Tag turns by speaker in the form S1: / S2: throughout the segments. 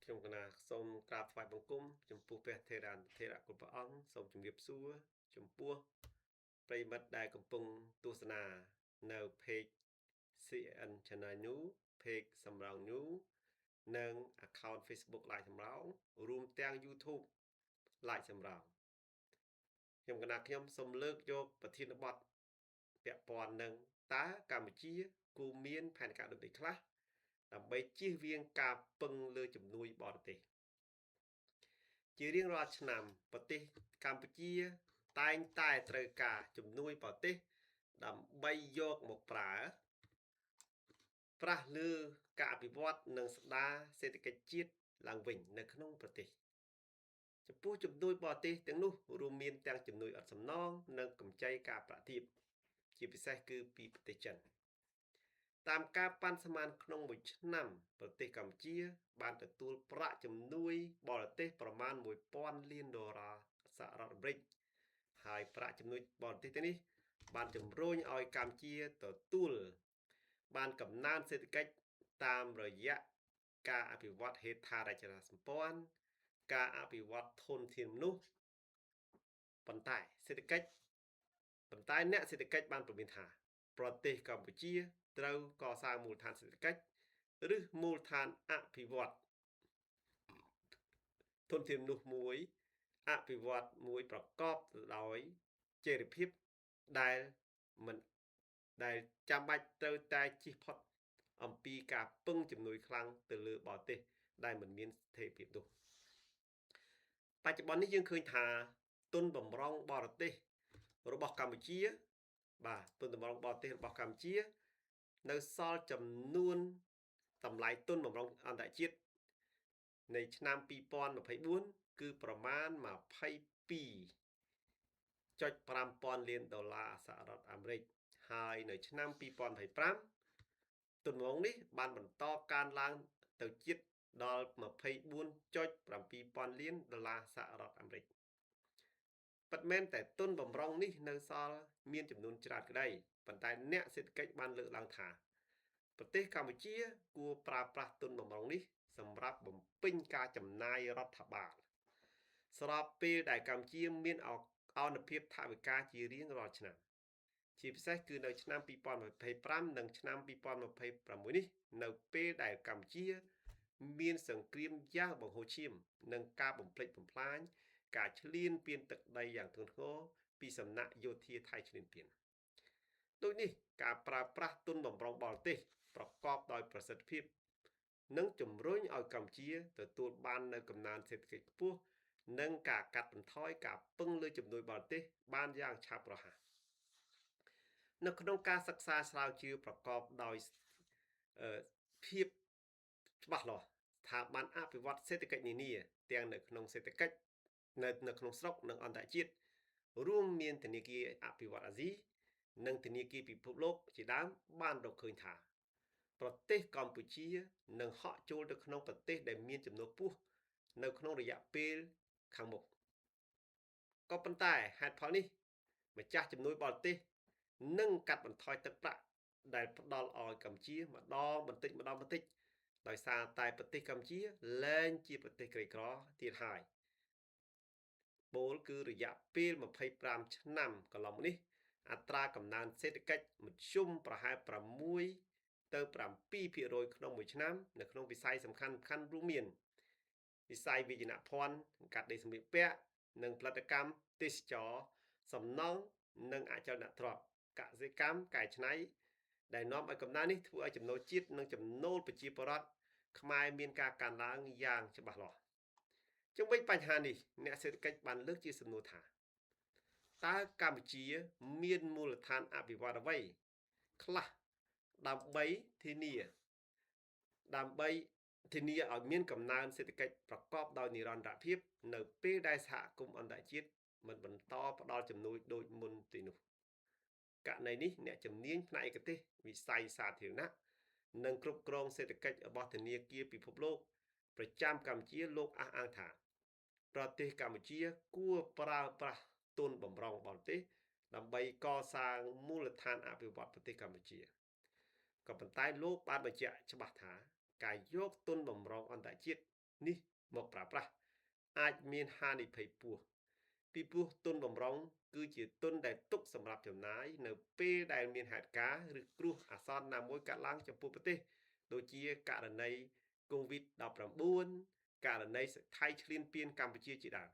S1: ខ្ញុំកណាសូមក្រាបថ្វាយបង្គំចំពោះព្រះថេរានុថេរៈគ្រប់ព្រះអង្គសូមជម្រាបសួរចំពោះប្រិយមិត្តដែលកំពុងទស្សនានៅ page CN Channel New page សំរង New និង account Facebook Live សំរងរួមទាំង YouTube Live សំរងខ្ញុំកណាខ្ញុំសូមលើកយកប្រធានបទពាក់ព័ន្ធនឹងតើកម្ពុជាគួរមានផែនការដូចម្តេចខ្លះដើម្បីជៀសវាងការពឹងលើជំនួយបរទេសជារៀងរាល់ឆ្នាំប្រទេសកម្ពុជាតែងតែត្រូវការជំនួយបរទេសដើម្បីយកមកប្រើប្រាស់លើការអភិវឌ្ឍនិងស្ដារសេដ្ឋកិច្ចជាតិឡើងវិញនៅក្នុងប្រទេសចំពោះជំនួយបរទេសទាំងនោះរួមមានទាំងជំនួយឥតសំណងនិងកម្ចីការប្រាក់ទាបជាពិសេសគឺពីប្រទេសចិនតាមការប៉ាន់ស្មានក្នុងមួយឆ្នាំប្រទេសកម្ពុជាបានទទួលប្រាក់ជំនួយបរទេសប្រមាណ1000លានដុល្លារសហរដ្ឋអាមេរិកហើយប្រាក់ជំនួយបរទេសទាំងនេះបានជំរុញឲ្យកម្ពុជាទទួលបានកំណើនសេដ្ឋកិច្ចតាមរយៈការអភិវឌ្ឍហេដ្ឋារចនាសម្ព័ន្ធការអភិវឌ្ឍធនធានមនុស្សប៉ុន្តែសេដ្ឋកិច្ចប៉ុន្តែអ្នកសេដ្ឋកិច្ចបានព្រមានថាប្រទេសកម្ពុជាត្រូវកសាងមូលដ្ឋានសេដ្ឋកិច្ចឬមូលដ្ឋានអភិវឌ្ឍធនធានមនុស្សមួយអភិវឌ្ឍមួយប្រកបដោយចីរភាពដែលមិនដែលចាំបាច់ត្រូវតែជៀសផុតអំពីការពឹងជំនួយខ្លាំងទៅលើបរទេសដែលមិនមានស្ថិរភាពនោះបច្ចុប្បន្ននេះយើងឃើញថាទុនបំរុងបរទេសរបស់កម្ពុជាបាទទុនបំរុងបរទេសរបស់កម្ពុជានៅសល់ចំនួនតម្លៃទុនបំរុងអន្តរជាតិនៃឆ្នាំ2024គឺប្រមាណ 22.5 ពាន់លានដុល្លារសហរដ្ឋអាមេរិកហើយនៅឆ្នាំ2025ទុនបំរុងនេះបានបន្តកើនឡើងទៅជិតដល់ 24.7 ពាន់លានដុល្លារសហរដ្ឋអាមេរិកពិតមែនតែទុនបំរុងនេះនៅសល់មានចំនួនច្រើនក្តីប៉ុន្តែអ្នកសេដ្ឋកិច្ចបានលើកឡើងថាប្រទេសកម្ពុជាគួរប្រើប្រាស់ទុនបំរុងនេះសម្រាប់បំពេញការចំណាយរដ្ឋបាលស្របពេលដែលកម្ពុជាមានអនុភាពថវិកាជារៀងរាល់ឆ្នាំជាពិសេសគឺនៅឆ្នាំ2025និងឆ្នាំ2026នេះនៅពេលដែលកម្ពុជាមានសង្គ្រាមយ៉ាងបង្ហូរឈាមនិងការបំផ្លិចបំផ្លាញការឈ្លានពានទឹកដីយ៉ាងធ្ងន់ធ្ងរពីសំណាក់យោធាថៃឈ្លានពានដូចនេះការប្រើប្រាស់ទុនបំរុងបរទេសប្រកបដោយប្រសិទ្ធភាពនិងជំរុញឲ្យកម្ពុជាទទួលបាននូវកំណើនសេដ្ឋកិច្ចខ្ពស់និងការកាត់បន្ថយការពឹងលើជំនួយបរទេសបានយ៉ាងឆាប់រហ័សនៅក្នុងការសិក្សាស្រាវជ្រាវប្រកបដោយភាពច្បាស់លាស់ស្ថាប័នអភិវឌ្ឍសេដ្ឋកិច្ចនានាទាំងនៅក្នុងសេដ្ឋកិច្ចនៅក្នុងស្រុកនិងអន្តរជាតិរួមមានធនាគារអភិវឌ្ឍអាស៊ីនិងធនាគារពិភពលោកជាដើមបានរកឃើញថាប្រទេសកម្ពុជានឹងហក់ចូលទៅក្នុងប្រទេសដែលមានចំនួនខ្ពស់នៅក្នុងរយៈពេលខាងមុខក៏ប៉ុន្តែហេតុផលនេះម្ចាស់ជំនួយបរទេសនឹងកាត់បន្ថយទឹកប្រាក់ដែលផ្ដល់ឲ្យកម្ពុជាម្ដងបន្តិចម្ដងបន្តិចដោយសារតែប្រទេសកម្ពុជាលែងជាប្រទេសក្រីក្រទៀតហើយពោលគឺរយៈពេល25ឆ្នាំកន្លងមកនេះអត្រាកំណើនសេដ្ឋកិច្ចមធ្យមប្រហែល6ទៅ7%ក្នុងមួយឆ្នាំនៅក្នុងវិស័យសំខាន់ៗរួមមានវិស័យវាយនភ័ណ្ឌកាត់ដេរសម្លៀកបំពាក់និងផលិតកម្មទេសចរសំណង់និងអចលនទ្រព្យកសិកម្មកែច្នៃដែលនាំឲ្យកំណើននេះធ្វើឲ្យចំណូលជាតិនិងចំណូលប្រជាពលរដ្ឋខ្មែរមានការកើនឡើងយ៉ាងច្បាស់លាស់ជុំវិញបញ្ហានេះអ្នកសេដ្ឋកិច្ចបានលើកជាសំណួរថាតើកម្ពុជាមានមូលដ្ឋានអភិវឌ្ឍអ្វីខ្លះដើម្បីធានាឲ្យមានកំណើនសេដ្ឋកិច្ចប្រកបដោយនិរន្តរភាពនៅពេលដែលសហគមន៍អន្តរជាតិមិនបន្តផ្ដល់ជំនួយដូចមុនទីនោះករណីនេះអ្នកជំនាញផ្នែកឯកទេសវិស័យសាធារណៈនិងគ្រប់គ្រងសេដ្ឋកិច្ចរបស់ធនាគារពិភពលោកប្រចាំកម្ពុជាលោកអះអាងថាប្រទេសកម្ពុជាគួរប្រើប្រាស់ទុនបំរុងបរទេសដើម្បីកសាងមូលដ្ឋានអភិវឌ្ឍប្រទេសកម្ពុជាក៏ប៉ុន្តែលោកបានបញ្ជាក់ច្បាស់ថាការយកទុនបំរុងអន្តរជាតិ នេះមកប្រើប្រាស់អាចមានហានិភ័យខ្ពស់ពីព្រោះទុនបម្រុងគឺជាទុនដែលទុកសម្រាប់ចំណាយនៅពេលដែលមានហេតុការណ៍ឬគ្រោះអាសន្នណាមួយកើតឡើងចំពោះប្រទេសដូចជាករណី COVID-19 ករណីថៃឈ្លានពានកម្ពុជាជាដើម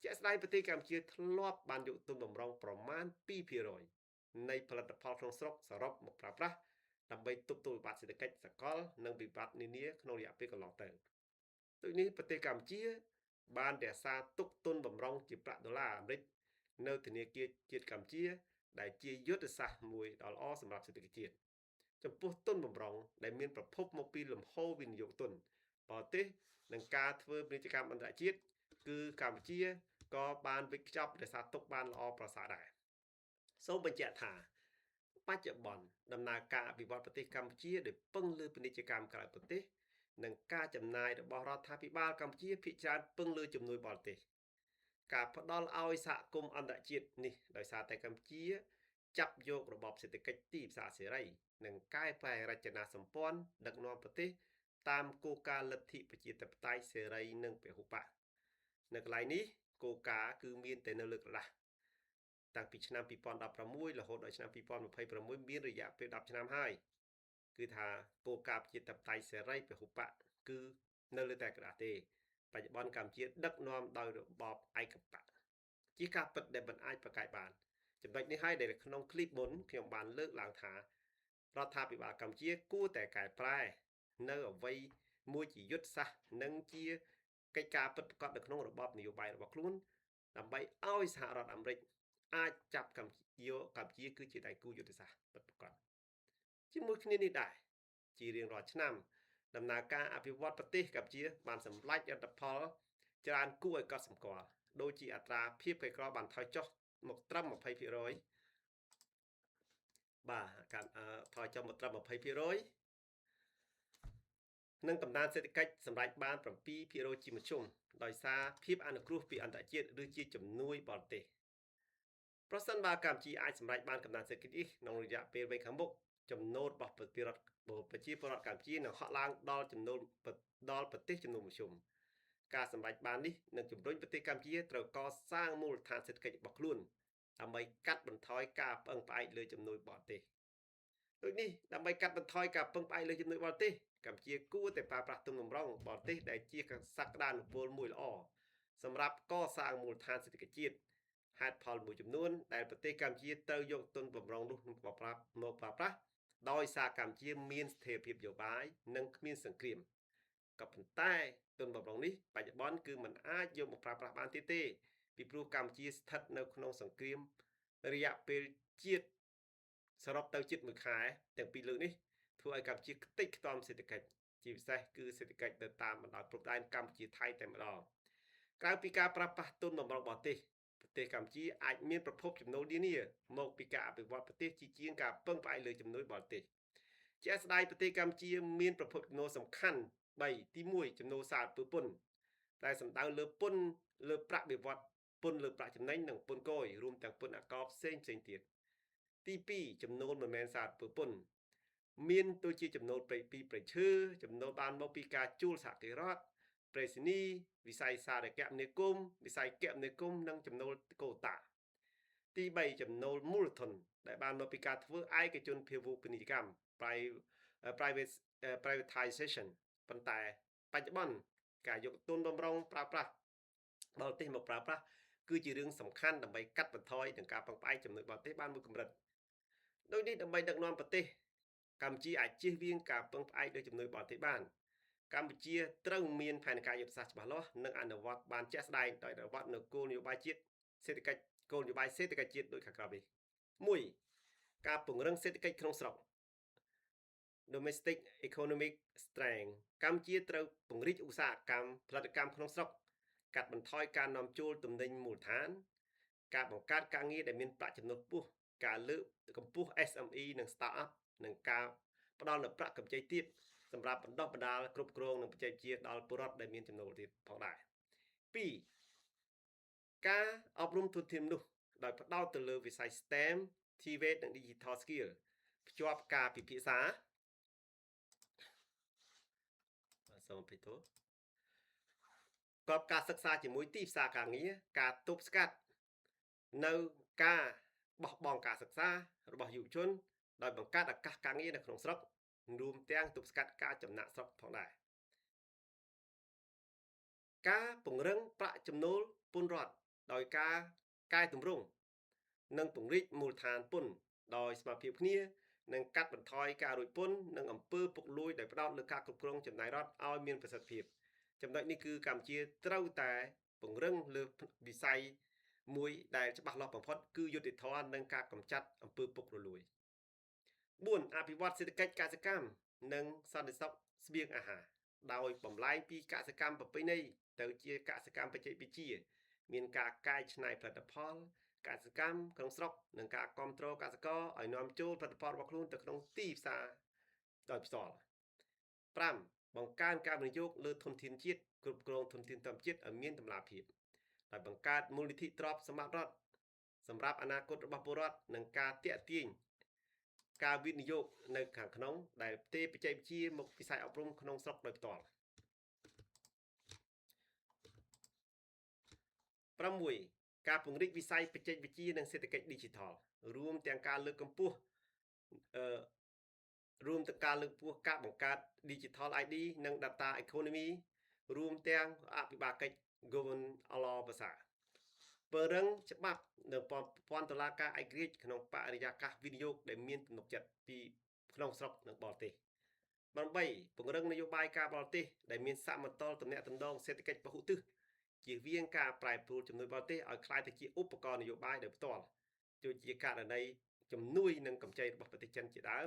S1: ជាក់ស្ដែងប្រទេសកម្ពុជាធ្លាប់បានយកទុនបម្រុងប្រមាណ2%នៃផលិតផលក្នុងស្រុកសរុបមកប្រើប្រាស់ដើម្បីទប់ទល់វិបត្តិសេដ្ឋកិច្ចសកលនិងវិបត្តិនានាក្នុងរយៈពេលកន្លងទៅដូចនេះប្រទេសកម្ពុជាបានរក្សាទុកទុនបម្រុងជាប្រាក់ដុល្លារអាមេរិកនៅធនាគារជាតិកម្ពុជាដែលជាយុទ្ធសាស្ត្រមួយដ៏ល្អសម្រាប់សេដ្ឋកិច្ចជាតិចំពោះទុនបម្រុងដែលមានប្រភពមកពីលំហូរវិនិយោគទុនបរទេសនិងការធ្វើពាណិជ្ជកម្មអន្តរជាតិគឺកម្ពុជាក៏បានវិចខ្ចប់រក្សាទុកបានល្អប្រសើរដែរសូមបញ្ជាក់ថាបច្ចុប្បន្នដំណើរការអភិវឌ្ឍប្រទេសកម្ពុជាដោយពឹងលើពាណិជ្ជកម្មក្រៅប្រទេសនិងការចំណាយរបស់រដ្ឋាភិបាលកម្ពុជាភាគច្រើនពឹងលើជំនួយបរទេសការផ្ដល់ឲ្យសហគមន៍អន្តរជាតិនេះដោយសារតែកម្ពុជាចាប់យករបបសេដ្ឋកិច្ចទីផ្សារសេរីនិងកែប្រែរចនាសម្ព័ន្ធដឹកនាំប្រទេសតាមគោលការណ៍លទ្ធិប្រជាធិបតេយ្យសេរីនិងពហុបក្សនៅកន្លែងនេះគោលការណ៍គឺមានតែនៅលើក្រដាសតាំងពីឆ្នាំ2016រហូតដល់ឆ្នាំ2026មានរយៈពេល10ឆ្នាំហើយគឺថាគោលការណ៍ប្រជាធិបតេយ្យសេរីពហុបក្សគឺនៅលើតែក្រដាសទេបច្ចុប្បន្នកម្ពុជាដឹកនាំដោយរបបឯកបក្សជាការពិតដែលមិនអាចប្រកែកបានចំណុចនេះហើយដែលក្នុងឃ្លីបមុនខ្ញុំបានលើកឡើងថារដ្ឋាភិបាលកម្ពុជាគួរតែកែប្រែនៅអ្វីមួយជាយុទ្ធសាស្ត្រនិងជាកិច្ចការពិតប្រាកដនៅក្នុងរបបនយោបាយរបស់ខ្លួនដើម្បីឲ្យសហរដ្ឋអាមេរិកអាចចាប់កម្ពុជាគឺជាដៃគូយុទ្ធសាស្ត្រពិតប្រាកដជាមួយគ្នានេះដែរជារៀងរាល់ឆ្នាំដំណើរការអភិវឌ្ឍប្រទេសកម្ពុជាបានសម្រេចលទ្ធផលច្រើនគួរឲ្យកត់សម្គាល់ដូចជាអត្រាភាពក្រីក្របានថយចុះមកត្រឹម20%បាទការថយចុះមកត្រឹម20%និងកំណើនសេដ្ឋកិច្ចសម្រេចបាន7%ជាមធ្យមដោយសារភាពអនុគ្រោះពីអន្តរជាតិឬជាជំនួយបរទេសប្រសិនបើកម្ពុជាអាចសម្រេចបានកំណើនសេដ្ឋកិច្ចនេះក្នុងរយៈពេលវែងខាងមុខចំណូលរបស់ប្រជាពលរដ្ឋកម្ពុជានឹងហក់ឡើងដល់ចំណូលដល់ប្រទេសចំនួនមធ្យមការសម្រេចបាននេះនឹងជំរុញប្រទេសកម្ពុជាត្រូវកសាងមូលដ្ឋានសេដ្ឋកិច្ចរបស់ខ្លួនដើម្បីកាត់បន្ថយការពឹងផ្អែកលើជំនួយបរទេសដូចនេះដើម្បីកាត់បន្ថយការពឹងផ្អែកលើជំនួយបរទេសកម្ពុជាគួរតែប្រើប្រាស់ទុនបម្រុងបរទេសដែលជាសក្តានុពលមួយល្អសម្រាប់កសាងមូលដ្ឋានសេដ្ឋកិច្ចជាតិហេតុផលមួយចំនួនដែលប្រទេសកម្ពុជាត្រូវយកទុនបម្រុងនោះមកប្រើប្រាស់ដោយសារកម្ពុជាមានស្ថិរភាពនយោបាយនិងគ្មានសង្គ្រាមក៏ប៉ុន្តែទុនបម្រុងនេះបច្ចុប្បន្នគឺมันអាចយកមកប្រើប្រាស់បានទៀតទេពីព្រោះកម្ពុជាស្ថិតនៅក្នុងសង្គ្រាមរយៈពេលជាតិសរុបទៅជិត1ខែទាំងពីរលើកនេះធ្វើឲ្យកម្ពុជាខ្ទេចខ្ទាំសេដ្ឋកិច្ចជាពិសេសគឺសេដ្ឋកិច្ចទៅតាមបណ្ដោយព្រំដែនកម្ពុជាថៃតែម្ដងក្រៅពីការប្រើប្រាស់ទុនបម្រុងបរទេសប្រទេសកម្ពុជាអាចមានប្រភពចំណូលនានាមកពីការអភិវឌ្ឍប្រទេសជាជាងការពឹងផ្អែកលើជំនួយបរទេសជាក់ស្ដែងប្រទេសកម្ពុជាមានប្រភពចំណូលសំខាន់3ទី1ចំណូលសារពើពន្ធដែលសំដៅលើពន្ធលើប្រាក់បៀវត្សពន្ធលើប្រាក់ចំណេញនិងពន្ធគយរួមទាំងពន្ធអាករផ្សេងផ្សេងទៀតទី2ចំណូលមិនមែនសារពើពន្ធមានដូចជាចំណូលពីព្រៃឈើចំណូលបានមកពីការជួលសហគ្រាសរដ្ឋប្រេសិនីវិស័យសារគមនាគមន៍វិស័យគមនាគមន៍និងចំណូលកូតាទី3ចំណូលមូលធនដែលបានមកពីការធ្វើឯកជនភាវូបនីយកម្ម privatization ប៉ុន្តែបច្ចុប្បន្នការយកទុនបម្រុងប្រើប្រាស់បរទេសមកប្រើប្រាស់គឺជារឿងសំខាន់ដើម្បីកាត់បន្ថយនឹងការពឹងផ្អែកជំនួយបរទេសបានមួយកម្រិតដូចនេះដើម្បីដឹកនាំប្រទេសកម្ពុជាអាចជៀសវាងការពឹងផ្អែកលើជំនួយបរទេសបានកម្ពុជាត្រូវមានផែនការយុទ្ធសាស្ត្រច្បាស់លាស់និងអនុវត្តបានជាក់ស្ដែងដោយអនុវត្តនូវគោលនយោបាយជាតិសេដ្ឋកិច្ចគោលនយោបាយសេដ្ឋកិច្ចជាតិដូចខាងក្រោមនេះ1ការពង្រឹងសេដ្ឋកិច្ចក្នុងស្រុក Domestic Economic Strength កម្ពុជាត្រូវពង្រីកឧស្សាហកម្មផលិតកម្មក្នុងស្រុកកាត់បន្ថយការនាំចូលទំនិញមូលដ្ឋានការបង្កើតការងារដែលមានប្រាក់ចំណូលខ្ពស់ការលើកកម្ពស់ SME និង Startup និងការផ្ដល់នូវប្រាក់កម្ចីទាបសម្រាប់បណ្ដុះបណ្ដាលគ្រប់គ្រងនិងបច្ចេកវិទ្យាដល់ពលរដ្ឋដែលមានចំណូលទៀតផងដែរ2ការអប់រំធនធានមនុស្សដោយផ្ដោតទៅលើវិស័យ STEM TVET និង Digital Skill ភ្ជាប់ការពិភាក្សាបាទសូមអភ័យទោស កបការសិក្សាជាមួយទីផ្សារការងារការទប់ស្កាត់នៅការបោះបង់ការសិក្សារបស់យុវជនដោយបង្កើតឱកាសការងារនៅក្នុងស្រុករួមទាំងទប់ស្កាត់ការចំណាកស្រុកផងដែរការពង្រឹងប្រាក់ចំណូលពន្ធរដ្ឋដោយការកែតម្រង់និងពង្រីកមូលដ្ឋានពន្ធដោយស្មារតីគ្នានិងកាត់បន្ថយការរួចពន្ធនិងអំពើពុករលួយដោយផ្ដោតលើការគ្រប់គ្រងចំណាយរដ្ឋឲ្យមានប្រសិទ្ធភាពចំណុចនេះគឺកម្ពុជាត្រូវតែពង្រឹងលើវិស័យមួយដែលច្បាស់លាស់បំផុតគឺយុត្តិធម៌និងការកម្ចាត់អំពើពុករលួយ4អភិវឌ្ឍសេដ្ឋកិច្ចកសិកម្មនិងសន្តិសុខស្បៀងអាហារដោយបំលែងពីកសិកម្មប្រពៃណីទៅជាកសិកម្មបច្ចេកវិទ្យាមានការកែច្នៃផលិតផលកសិកម្មក្នុងស្រុកនិងការគ្រប់គ្រងកសិករឲ្យនាំចូលផលិតផលរបស់ខ្លួនទៅក្នុងទីផ្សារដោយផ្ទាល់5បង្កើនការវិនិយោគលើធនធានជាតិគ្រប់គ្រងធនធានធម្មជាតិឲ្យមានតម្លាភាពដោយបង្កើតមូលនិធិទ្រព្យសម្បត្តិរដ្ឋសម្រាប់អនាគតរបស់ពលរដ្ឋនិងការទាក់ទាញការវិនិយោគនៅខាងក្នុងដែលផ្ទេរបច្ចេកវិទ្យាមកវិស័យអប់រំក្នុងស្រុកដោយផ្ទាល់6ការពង្រីកវិស័យបច្ចេកវិទ្យានិងសេដ្ឋកិច្ច Digital រួមទាំងការលើកកម្ពស់រួមទាំងការលើកកម្ពស់ការបង្កើត Digital ID និង Data Economy រួមទាំងអភិបាលកិច្ច Govern អឡភាសាពង្រឹងច្បាប់នៅប្រព័ន្ធតុលាការឯករាជ្យក្នុងបរិយាកាសវិនិយោគដែលមានទំនុកចិត្តពីក្នុងស្រុកនិងបរទេស8ពង្រឹងនយោបាយការបរទេសដែលមានសមតុល្យទំនាក់ទំនងសេដ្ឋកិច្ចពហុទិសជៀសវាងការប្រែប្រួលជំនួយបរទេសឲ្យក្លាយទៅជាឧបករណ៍នយោបាយដោយផ្ទាល់ដូចជាករណីជំនួយនិងកម្ចីរបស់ប្រទេសចិនជាដើម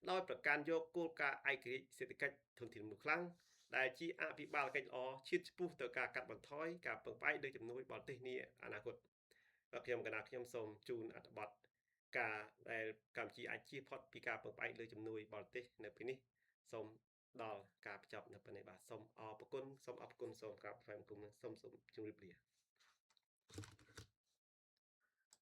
S1: ដោយប្រកាន់យកគោលការណ៍ឯករាជ្យសេដ្ឋកិច្ចធនធានមនុស្សខ្លាំងដែលជាអភិបាលកិច្ចល្អឈានឆ្ពោះទៅការកាត់បន្ថយការពឹងផ្អែកលើជំនួយបរទេសនាអនាគតបាទខ្ញុំកណ្ដាលខ្ញុំសូមជូនអត្ថបទការដែលកម្ពុជាអាចជៀសផុតពីការពឹងផ្អែកលើជំនួយបរទេសនៅពេលនេះសូមដល់ការបញ្ចប់នៅពេលនេះបាទសូមអរគុណសូមអរគុណសូមក្រាបថ្វាយបង្គំសូមសូមជម្រាបលា។